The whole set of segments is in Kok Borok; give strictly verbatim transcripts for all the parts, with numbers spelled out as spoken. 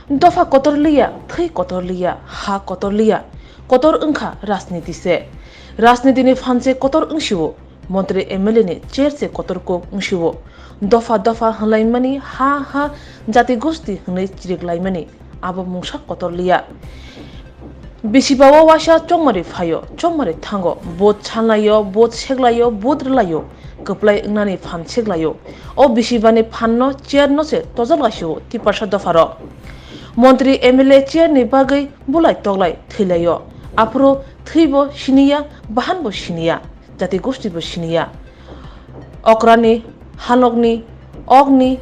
Dopha kotor liya, thwi kotor liya, ha kotor liya, kotor wngkha rajniti se. Rajnitini phan se kotor wngsio, montri M L A ni chair se kotor kuk wngsio. Dopha dopha hwnlaimani, ha ha jati gosti hwnwi chiriklaimani, abo mungsa kotor liya. Bisiba o waisa chongmari phaio, chongmari thango, vote sanlaio, vote seklaio, vote rwlaio, kwplai wngnani phan seklaio. O bisibani phanno chairno se tojol gaisio Tiprasa dopharo. Montri M L A chairni bagwi bulai toklai thwilaio. Aphuru thwibo siniya, bahanbo siniya, jati gostibo siniya. Okrani, hanokni, okni,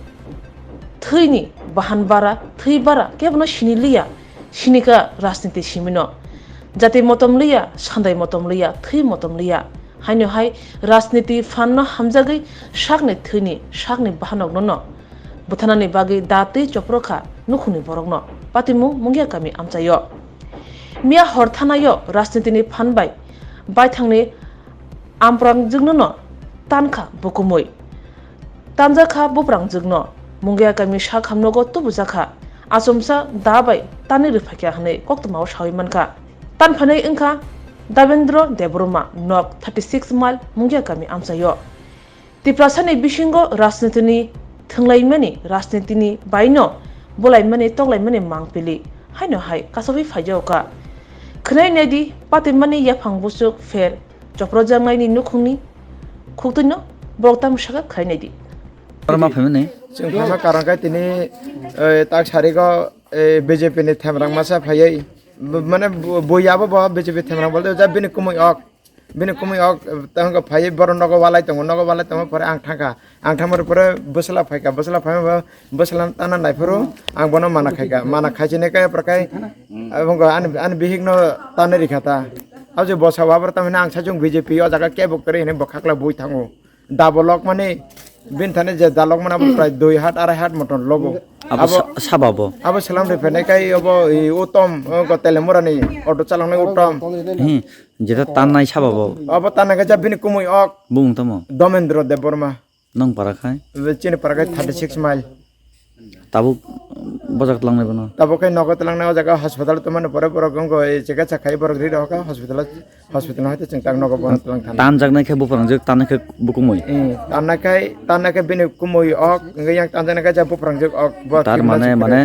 thwini, bahan bara, thwi bara, kebono sini liya, sinika rajniti simino. Jati motom liya, sandai motom liya, thwi motom liya. Haino hai rajniti phanno hamjagwi sakni thwini, sakni bahanokno no bwthanani bagwi da twi chopro kha nukhungni borokno. Patimung Mungia kami amchaio. Miya hor thanaio rajnitini phan bai baithangni amprangjwkno no tankha bukumui. Tanjakha buprangjwkno, Mungia kami sakhamnogo tubujakha. Achomsa da bai tanwi rwphaikha hwnwi koktwmao sawi mankha. Tanphanai wngkha Dabendra Debbarma, nok thirty six mile, Mungia kami amchaio. Tiprasani bisingo rajnitini thwnglaimani, rajnitini baino bolaimani, toklaimani mangpili haino hai kasawi phaijaokha. Khwnai naidi, patimani yaphang buchuk pher choprojaknaini nukhungni khuktwino borok tamo saka khwnai naidi. Oro ma phaimani? Chwng phaima karon khe tini, eh, tak sarigo, eh, B J P ni themrang masa phaiwi, b-, mane bo-, bo yabo bo B J P themrang bolte ja bini kumui ok. Bini kumui ok, tamo phaiwi borok nogo walai tongo, nogo walai tongma pore ang thangkha. Ang thangmani pore bwsla phaikha, bwsla phaima bo bwsla tana naiphuru ang bono mana khaikha. Mana khaisini khe pore khai, aboni ani, ani bihikno tanwi rikha ta. Abo je bwsa o abo tamni ang sajung B J P o jaga kebo kwrwi hinwi bo khakla bui thango. Dabolok mani bini thani je dalok mani abo prai dui hat, arai hat moton logo. Abo abo sa-, saba bo? Abo selam ri phainai kai abo i Uttom, o, go Telemurani auto chalangnai Uttom. Hmm, jeta tannai saba bo? Abo tannai khe ja bini kumui ok. Bumung tamo? Domendro Debbarma. Nong para khai? Chini para khai thirty six mile. Tabuk bojak tlangnai bono? Tabuk khai nogo tlangnai, o jaga hospital tongmani pore borok wngkha, chikitsa khai borok ri rokha hospital, hospital hai chwng tak nogo bono tlang thang. Tanjaknai khe buprangjak, tannai khe bukumui? Eh, tannai khai, tannai khe bini kumui ok, wngkha yang tanjaknai khe ja buprangjak ok, bo. Tar mane, mane,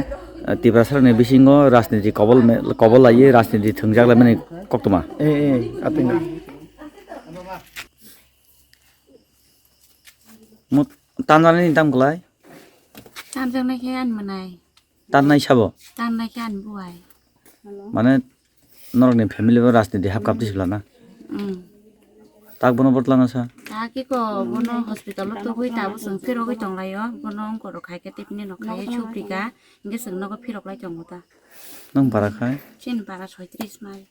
eh, Tiprasarokni bisingo rajniti kobol me-, kobol laiwi rajniti thwngjak laimani koktwma. Eh, eh, atwino. Mo tanjaknai ni tam kwlai? Tanjaknai khe ani mwnai. Tannai sabo? Tannai khe ani buai. Mane norokni family bo rajniti hap kap tisi lana? Mm. Tak bono botla na sa? Ta kiko bono hospital o tubui tabo chwng phirogwi tonglaio. Bono ongkoro khai khe tei bini no khai suprika. Hingke chwng nogo phirok lai tongo ta. Nang bara khai? Chini bara soitris mile.